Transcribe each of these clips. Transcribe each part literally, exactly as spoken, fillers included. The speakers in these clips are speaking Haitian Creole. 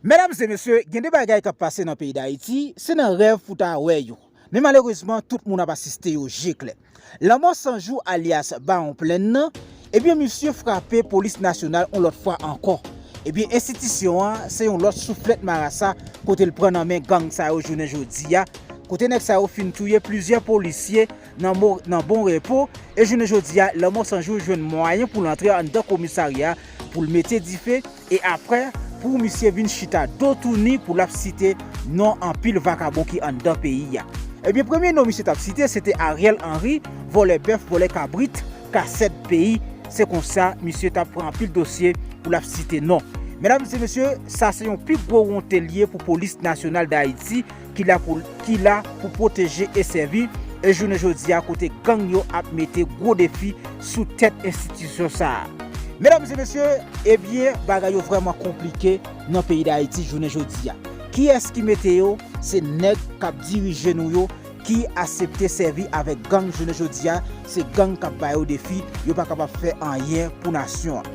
Medam e mesye, gen de bagay k ap pase nan peyi Dayiti, se nan rèv pou ta wè yo. Men malerezman, tout moun ap asiste yo je klè. Lanmò San Jou alyas Bawon Plèn nan, ebyen misye frape polis nasyonal yon lòt fwa ankò. Ebyen enstitisyon an se yon lòt souflèt marasa kote l pran nan men gang sa yo jounen jodi a. Kote nèg sa yo fin touye plizyè polisye nan, mo, nan Bon Repo, e jounen jodi a, Lanmò San Jou jwenn mwayen pou l antre anndan komisarya pou l mete dife, e aprè, pou misye vin chita do touni pou l ap site non anpil vakabon ki anndan peyi a. Ebyen, premye non misye t ap site, se te Ariel Henry, vòlè bèf, vòlè kabrit, kasèd peyi. Se konsa, misye t ap pran anpil dosye pou l ap site non. Medam e mesye, sa se yon pi gwo wonte l ye pou Polis Nasyonal Dayiti ki la pou, ki la pou pwoteje e sèvi, e jounen jodi a kote gang yo ap mete gwo defi sou tèt enstitisyon sa a. Medam e mesye, ebyen, bagay yo vrèman konplike nan peyi Dayiti jounen jodi a. Kiyès ki mete yo? Se nèg k ap dirije nou yo ki asepte sèvi avèk gang jounen jodi a. Se gang k ap ba yo defi, yo pa kapab fè anyen pou nasyon an.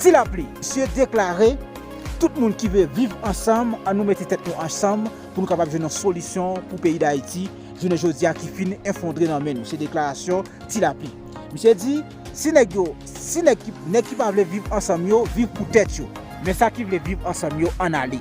Ti Lapli, misye deklare, tout moun ki vle viv ansanm, ann nou mete tèt nou ansanm pou nou kapab jwenn yon solisyon pou peyi Dayiti jounen jodi a ki fin efondre nan men nou. Se deklarasyon Ti Lapli. Misye di, si nèg yo, si nèg ki, nèg ki pa vle viv ansanm yo, viv pou tèt yo. Men sa ki vle viv ansanm yo, ann ale.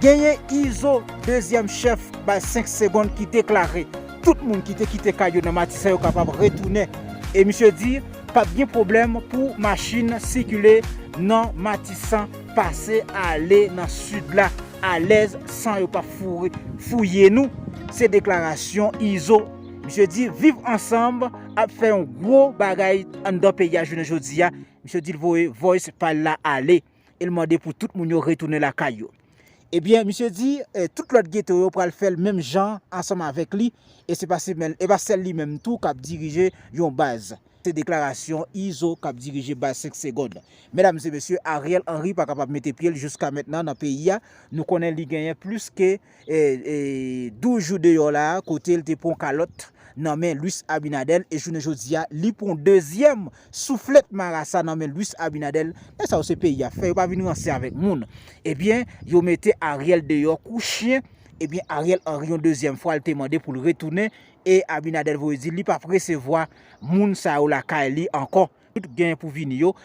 Genyen Izo, dezyèm chèf baz senk segonn ki deklare tout moun ki te kite kay yo nan Matisan yo kapab retounen. E misye di, p ap gen pwoblèm pou machin sikile nan Matisan, pase ale nan sid la alèz san yo p ap foure, fouye nou. Se deklarasyon Izo. Misye di, viv ansanm ap fè yon gwo bagay anndan peyi a jounen jodi a. Misye di l voye voice pa l la ale. E l mande pou tout moun yo retounen lakay yo. Ebyen, misye di, eh, tout lòt geto yo pral fè l menm jan ansanm avèk li, e se pa sèl, e pa sèl li menm tou k ap dirije yon baz. Se deklarasyon Izo k ap dirije baz senk segonn. Medam e mesye, Ariel Henry pa kapab mete pye l jiska mentnan nan peyi a. Nou konnen li genyen plis ke, eh, eh, douz jou deyò la a, kote l te pran kalòt nan men Luis Abinader, e jounen jodi a, li pran dezyèm souflèt marasa nan men Luis Abinader. Men sa yo se peyi a fè, yo pa vin ranse avèk moun. Ebyen, yo mete Ariel deyò kou chen. Ebyen, Ariel Henry yon dezyèm fwa, l te mande pou l retounen, e Abinader voye di li p ap resevwa moun sa yo lakay li ankò. Tout gen pou vini yo,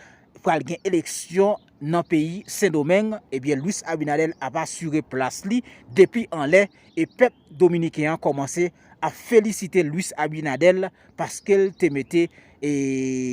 pral gen eleksyon nan peyi Sendomeng, ebyen, Luis Abinader ap asire plas li depi anlè, e pèp dominiken an kòmanse ap felisite Luis Abinader paske l te mete, e,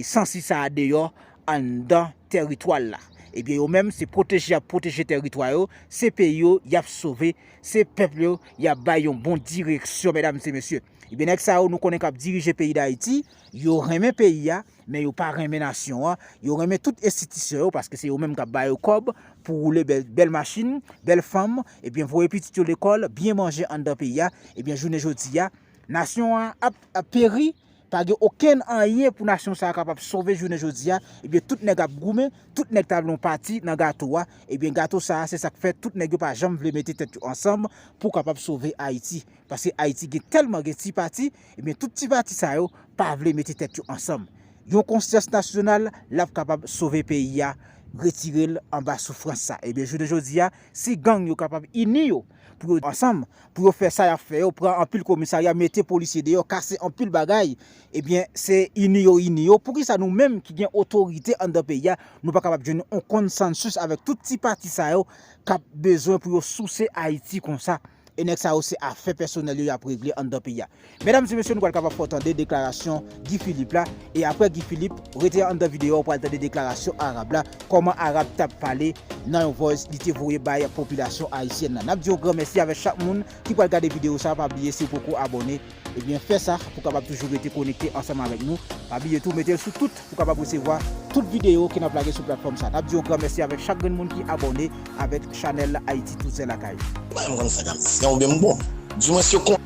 sansi sa a deyò anndan tèritwa l la. Ebyen, yo menm, se pwoteje y ap pwoteje tèritwa yo, se peyi yo y ap sove, se pèp yo y ap bay yon bon direksyon, medam e mesye. Ebyen, nèg sa yo, nou konnen k ap dirije peyi Dayiti, yo renmen peyi a, men yo pa renmen nasyon an, yo renmen tout enstitisyon yo, paske se yo menm k ap ba yo kòb pou woule bèl, bèl machin, bèl fanm, ebyen, voye pitit yo lekòl, byen manje anndan peyi a. Ebyen, jounen jodi a, nasyon an ap, ap peri, pa gen okenn anyen pou nasyon sa a kapab sove jounen jodi a. Ebyen, tout nèg ap goumen, tout nèg ta vle yon pati nan gato a. Ebyen, gato sa a, se sa k fè tout nèg yo pa janm vle mete tèt yo ansanm pou kapab sove Ayiti. Paske Ayiti gen tèlman gen ti pati, ebyen, tout ti pati sa yo pa vle mete tèt yo ansanm. Yon konsyans nasyonal, l ap kapab sove peyi a, retire l anba soufrans sa. Ebyen, jounen jodi a, si gang yo kapab ini yo, pou yo ansanm, pou yo fè sa y ap fè yo, pran anpil komisarya, mete polisye deyò, kase anpil bagay, ebyen, se ini yo ini yo. Poukisa nou menm ki gen otorite anndan peyi a, nou pa kapab jwenn yon konsansis avèk tout ti pati sa yo k ap bezwen pou yo souse Ayiti konsa? E nèg sa yo se afè pèsonèl yo y ap regle anndan peyi a. Medam e mesye, nou pral kapab fè w tande deklarasyon Guy Philippe la. E aprè Guy Philippe, rete anndan videyo a, ou pral tande deklarasyon Arab la, kòman Arab t ap pale nan yon voice li te voye bay popilasyon ayisyèn nan. N ap di yon gran mèsi avèk chak moun ki pral gade videyo sa a. Pa bliye, si w poko abòne, ebyen, fè sa pou w kapab toujou rete konekte ansanm avèk nou. Pa bliye tou, mete l sou tout pou w kapab resevwa tout videyo ke n ap lage sou platfòm sa. N ap di yon gran mèsi avèk chak grenn moun ki abòne avèk chanèl Ayiti Tousè Lakay. Yo pa menm konn sa k amnisti an oubyen m bon. Dimwens yo konn.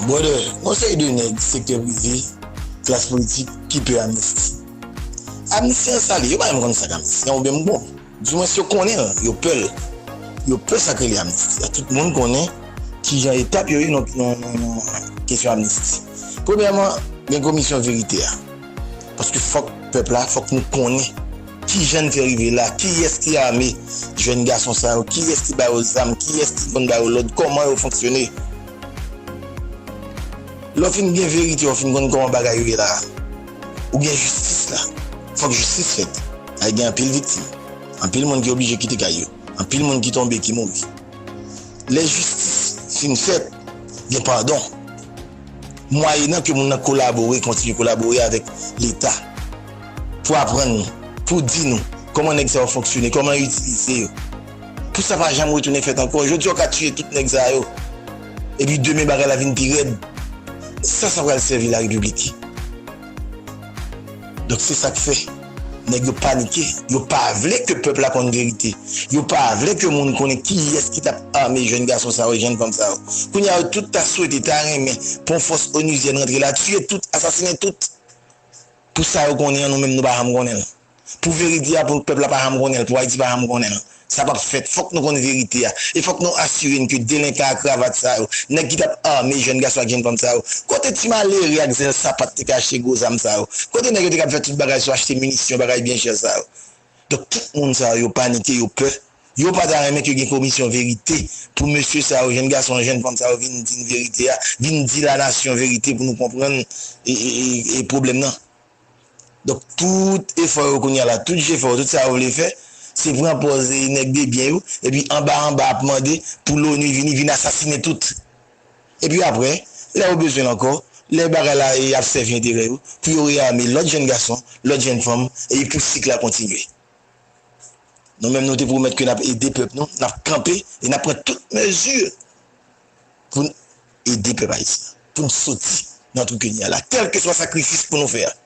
Brother, gon seri de nèg sektè prive, klas politik ki pè amnisti. Amnisti an sa l ye, yo pa menm konn sa k amnisti an oubyen m bon. Dimwens yo konnen l, yo pè l. Yo pè sa k rele amnisti a. Tout moun konnen kijan etap yo ye nan, nan, nan, nan kesyon amnisti. Premyèman, gen komisyon verite a. Paske fòk pèp la, fòk nou konnen Kijan n fè rive la? Kiyès ki ame jèn gason sa yo? Kiyès ki ba yo zam? Kiyès ki konn ba yo lòd? Kòman yo fonksyone? Lè w fin gen verite, w fin konn kòman bagay yo ye la, ou gen jistis la. Fòk jistis fèt. Ay gen anpil viktim. Anpil moun ki oblije kite kay yo. Anpil moun ki tonbe, ki mouri. Lè jistis fin fèt, gen padon. Mwayenan ke moun nan kolabore, kontinye kolabore avèk Leta pou aprann nou, pou di nou kòman nèg sa yo fonksyone, kòman yo itilize yo. Pou sa pa janm retounen fèt ankò. Jodi a, w ka tiye tout nèg sa yo. Epi demen, bagay la vin pi rèd. Sa, sa pral sèvi larepiblik? Donk, se sa k fè nèg yo panike. Yo pa vle ke pèp la konn verite. Yo pa vle ke moun konnen kiyès ki t ap ame jèn gason sa yo, jèn fanm sa yo. Kounye a, yo tout ta swete, ta renmen pou yon fòs onuzyèn rantre la, tiye tout, asasinen tout. Pou sa yo konnen an, nou menm, nou pa janm konnen l. Pou verite a, pou pèp la pa janm konnen l, pou Ayiti pa janm konnen l. Sa p ap fèt. Fòk nou konn verite a. E fòk nou asire n ke delenkan a kravat sa yo, nèg ki t ap ame jèn gason ak jèn fanm sa yo, kote ti malere ak zèl sapat te kache gwo zam sa yo? Kote nèg yo te ka ap fè tout bagay sou achte minisyon, bagay byen chè sa yo? Donk, tout moun sa yo, yo panike, yo pè. Yo pa ta renmen ke gen komisyon verite pou mesye sa yo, jèn gason, jèn fanm sa yo vin di n verite a, vin di lanasyon verite pou nou konprann e, e, e, e pwoblèm nan. Donk, tout efò yo kounye a la, tout jefò yo, tout sa yo vle fè, se pran pòz e nèg de byen yo, epi anba anba ap mande pou l'ONU vini, vin asasinen tout. Epi apre, lè yo bezwen l ankò, lè bagay la e ap sèvi enterè yo, pou yo reyame lòt jèn gason, lòt jèn fanm, epi pou sik la kontinye. Nou menm, nou te pwomèt ke n ap ede pèp nou, n ap kanpe e n ap pran tout mezi pou n ede pèp ayisyen an, pou n soti nan twou ke n ye a la, kèlkeswa sakrifis pou nou fè a.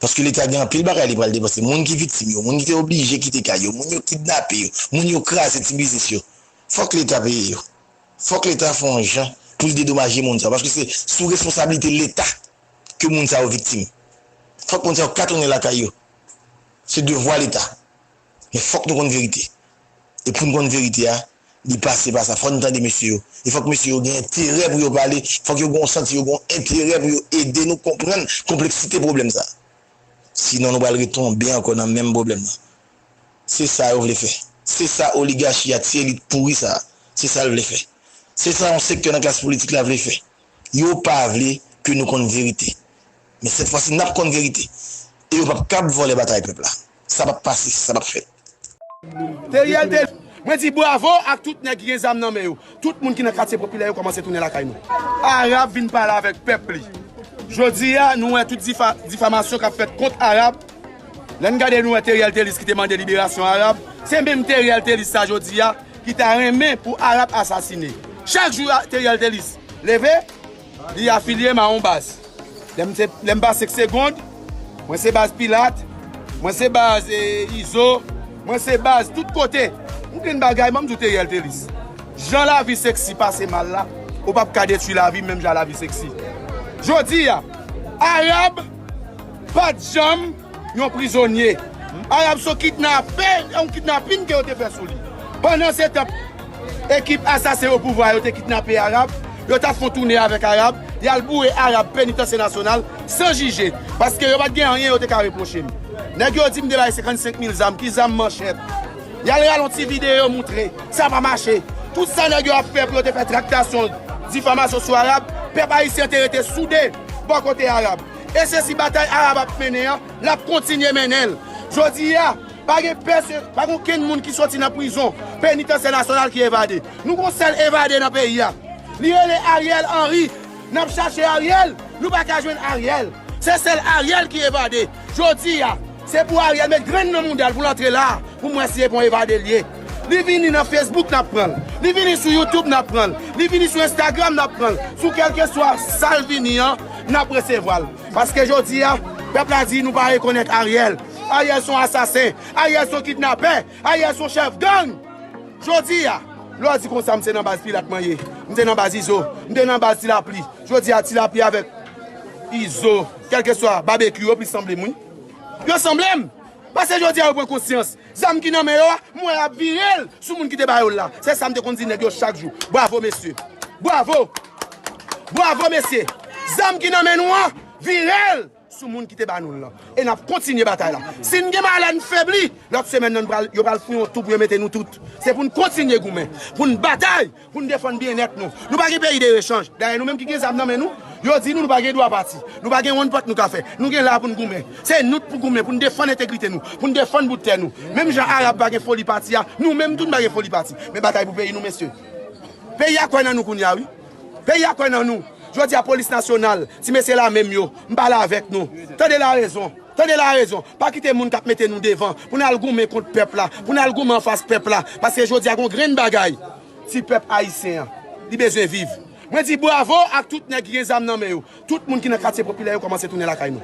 Paske Leta gen anpil bagay li pral depanse. Moun ki viktim yo, moun ki te oblije kite kay yo, moun yo kidnape yo, moun yo kraze ti biznis yo. Fòk Leta peye yo. Fòk Leta fè yon jan pou l dedomaje moun sa yo, paske se sou responsablite Leta ke moun sa yo viktim. Fòk moun sa yo ka tounen lakay yo. Se devwa Leta. Men fòk nou konn verite. E pou n konn verite a, li pase pa sa. Fò n tande mesye yo. E fòk mesye yo gen enterè pou yo pale. Fòk yo gen yon santi, yo gen yon enterè pou yo ede nou konprann konpleksite pwoblèm sa. Sinon, nou pral retonbe ankò nan menm pwoblèm nan. Se sa yo vle fè. Se sa oligachi a, ti elit pouri sa a, se sa l vle fè. Se sa yon sektè nan klas politik la vle fè. Yo pa vle ke nou konn verite. Men sèt fwa si, n ap konn verite. E yo p ap kab vòlè batay pèp la. Sa p ap pase, sa p ap fèt. Teriel Telis, mwen di bravo ak tout nèg ki gen zam nan men yo. Tout moun ki nan katye popilè yo kòmanse tounen lakay nou. Arab vin pale avèk pèp li. Jodi a, nou wè tout difa, difamasyon k ap fèt kont Arab. Lè n gade, nou wè Teriel Telis ki te mande liberasyon Arab. Se menm Teriel Telis sa jodi a ki ta renmen pou Arab asasine. Chak jou Teriel Telis leve, li afilye m a yon baz. Lè m se, lè m pa senk segonn, mwen se baz Pilat, mwen se baz e, Izo, mwen se baz tout kote. Yon grenn bagay, ban m di w Teriel Telis. Jan lavi seksi pase mal la, ou p ap ka detwi lavi menm jan lavi seksi. Jodi a, Arab pa t janm yon prizonye. Arab se yon kidnapè, yon kidnapin ke yo te fè sou li. Pandan se tan, ekip asasen opouvwa yo te kidnape Arab, yo t ap fè yon toune avèk Arab, y al boure Arab Penitansye Nasyonal san jije, paske yo pa t gen anyen yo te ka repwoche m. Nèg yo di m te bay senkannsenk mil zam, ki zam manchèt? Y al rale yon ti videyo moutre, sa pa mache. Tout sa nèg yo ap fè pou yo te fè traktasyon, difamasyon sou Arab, pèp ayisyen te rete soude bò kote Arab. E se si batay Arab ap mennen an, l ap kontinye mennen l. Jodi a, pa gen pèsonn, pa gen okenn moun ki soti nan prizon Penitansye Nasyonal ki evade. Nou gen yon sèl evade nan peyi a. Li rele Ariel Henry. N ap chache Ariel, nou pa ka jwenn Ariel. Se sèl Ariel ki evade. Jodi a, se pou Ariel met grenn nan mouda l pou l antre la a, pou m wè si se pa yon evade l ye. Li vini nan Facebook, n ap pran l. Li vini sou YouTube, n ap pran l. Li vini sou Instagram, n ap pran l. Sou kèlkeswa sa l vini an, n ap resevwa l. Paske jodi a, pèp la di nou pa rekonèt Ariel. Ariel se yon asasen. Ariel se yon kidnapè. Ariel se yon chèf gang. Jodi a, lè w di konsa, m se nan baz Pilat mwen ye. M te nan baz Izo. M te nan baz Ti Lapli. Jodi a, Ti Lapli avèk Izo, kèlkeswa, Babekyou, yo plis sanble m, wi. Yo sanble m. Paske jodi a, yo pran konsyans. Zam ki nan men yo a, m wè y ap vire l sou moun ki te ba yo l la. Se sa m te konn di nèg yo chak jou. Bwavo, mesye. Bwavo. Bwavo, mesye. Zam ki nan men nou an, vire l. sou moun ki te ba nou l lan. E n ap kontinye batay la. Si n gen malè, n febli, lòt semèn nan, n pral, yo pral fouye yon twou pou yo mete nou tout. Se pou n kontinye goumen, pou n batay, pou n defann byennèt nou. Nou pa gen peyi de rechanj. Dayè, nou menm ki gen zam nan men nou, yo di nou, nou pa gen dwa pati. Nou pa gen wonn pòt nou ka fè. Nou gen la pou n goumen. Se nou k pou goumen, pou n defann entegrite nou, pou n defann bout tè nou. Menm jan Arab pa gen foli pati a, nou menm tou n pa gen foli pati. Men batay pou peyi nou, mesye. Peyi a kwè nan nou kounye a, wi. Peyi a kwè nan nou. Jodi a, polis nasyonal, ti mesye lame m yo, m pale avèk nou. Tande larezon. Tande larezon. Pa kite moun k ap mete nou devan pou n al goumen kont pèp la, pou n al goumen anfas pèp la. Paske jodi a, gon grenn bagay ti pèp ayisyen an, li bezwen viv. Mwen di bravo ak tout nèg ki gen zam nan men yo. Tout moun ki nan katye popilè yo kòmanse tounen lakay nou.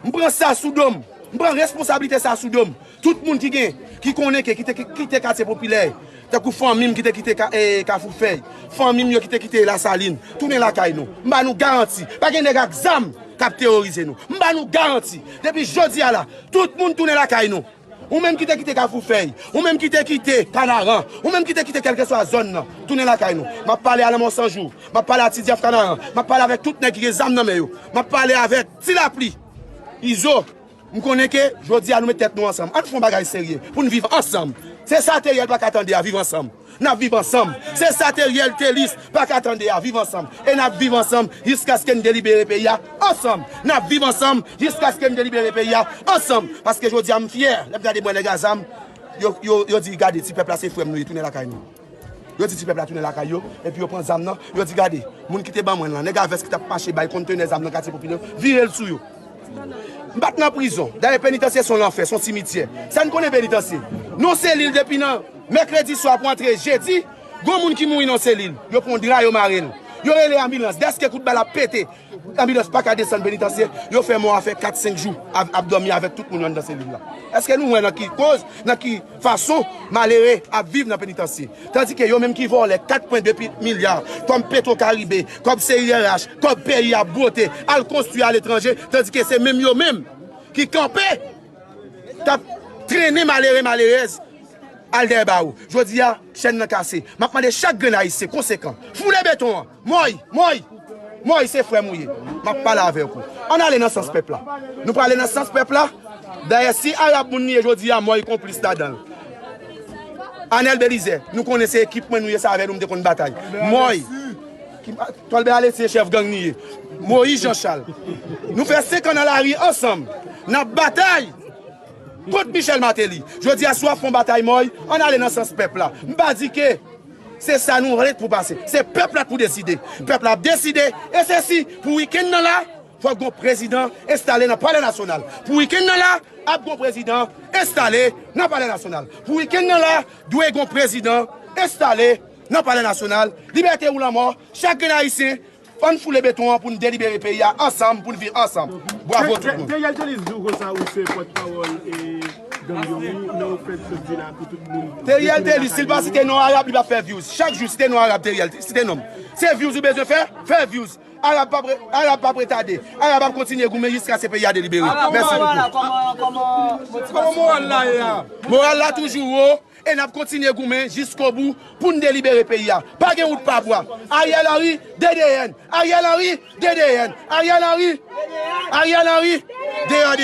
M pran sa sou do m. M pran responsablite sa sou do m. Tout moun ki gen, ki konnen ke ki te ki- kite katye popilè, tankou fanmi m ki te kite Ka- eh, Kafou Fèy, fanmi m yo ki te kite Lasalin, tounen lakay nou. M ba nou garanti, pa gen nèg ak zam k ap teworize nou. M ba nou garanti, depi jodi a la, tout moun tounen lakay nou. Ou menm ki te kite Kafou Fèy, ou menm ki te kite Kanaran, ou menm ki te kite kèlkeswa zòn nan, tounen lakay nou. M ap pale a Lanmò San Jou, m ap pale a Ti Dyaf Kanaran, m ap pale avèk tout nèg ki gen zam nan men yo, m ap pale avèk Ti Lapli, Izo. M konnen ke jodi a nou met tèt nou ansanm. Ann fè yon bagay serye pou n viv ansanm. Se sa Teriel pa ka tande a, viv ansanm. N ap viv ansanm. Se sa Teriel Telis pa ka tande a, viv ansanm. E n ap viv ansanm jiskaske n delibere peyi a ansanm. N ap viv ansanm jiskaske n delibere peyi a ansanm. Paske jodi a m fyè lè m gade mwen nèg a zam, yo, yo, yo di gade ti pèp la se frè m nou ye, tounen lakay nou. Yo di ti pèp la tounen lakay yo, epi yo pran zam nan, yo di gade, moun ki te ban mwen lan, nèg a vès ki t ap mache bay kontenè zam nan katye popilè yo, vire l sou yo. M pa t nan prizon. Dayè, penitansye se yon lanfè, se yon simityè. Sa n konnen penitansye? Non selil depi nan mèkredi swa pou antre jedi, gon moun ki mouri nan selil. Yo pran yon dra, yo mare l. Yo rele anbilans. Dèske kout bal ap pete, anbilans pa ka desann penitansye. Yo fè mò a fè kat senk jou ap, ap dòmi avèk tout moun yo anndan selil la. Èske nou wè nan ki koz, nan ki fason malere ap viv nan penitansye? Tandike yo menm ki vòlè kat pwen de pi- milya, kòb Petro Karibe, kòb C I R H, kòb peyi a bwote, al konstwi aletranje, tandike se menm yo menm ki kanpe, k ap trennen malere malerèz al dèyè bawo. Jodi a, chèn nan kase. M ap mande chak grenn ayisyen konsekan, foule beton an. Mòy, mòy, mòy, se frè m ou ye. M ap pale avèk ou. Ann ale nan sans pèp la. Nou prale nan sans pèp la. Dayè, si Arab moun li ye jodi a, mòy konplis ladan l. Anèl Belizè, nou konnen se ekip mwen nou ye, se avè nou m te konn batay. Mòy, ki, Tòlbè Alexis se chèf gang li ye. Moyiz Janchal. Nou fè senk an nan lari ansanm. N ap batay kont Michèl Mateli. Jodi a, si w ap fè yon batay mòy, ann ale nan sans pèp la. M pa di ke se sa nou ret pou pase. Se pèp la k pou deside. Pèp la ap deside. E se si, pou wikenn nan la, fòk gon prezidan enstale nan Palè Nasyonal. Pou wikenn nan la, ap gon prezidan enstale nan Palè Nasyonal. Pou wikenn nan la, dwe gon prezidan enstale nan Palè Nasyonal. Libète ou lanmò, chak grenn ayisyen, ann foule beton an pou n delibere peyi a ansanm, pou n viv ansanm. Bwavo tout moun. Teriel Telis di w konsa ou se pòtpawòl e gang yo, wi, nan ou fèt sot di la pou tout moun. Teriel Telis, si l pa site non Arab, li p ap fè views. Chak jou, site non Arab, Teriel, site non m. Se views ou bezwen fè? Fè views. Arab p ap re- Arab p ap retade. Arab ap kontinye goumen jiskaske peyi a delibere. Mèsi bokou. Kòman moral la ye a? Moral la toujou wo. E n ap kontinye goumen jiskobou pou n delibere peyi a. Pa gen wout pa bwa. Ariel Henry, D D N. Ariel Henry, D D N. Ariel Henry, Ariel Henry, D D N.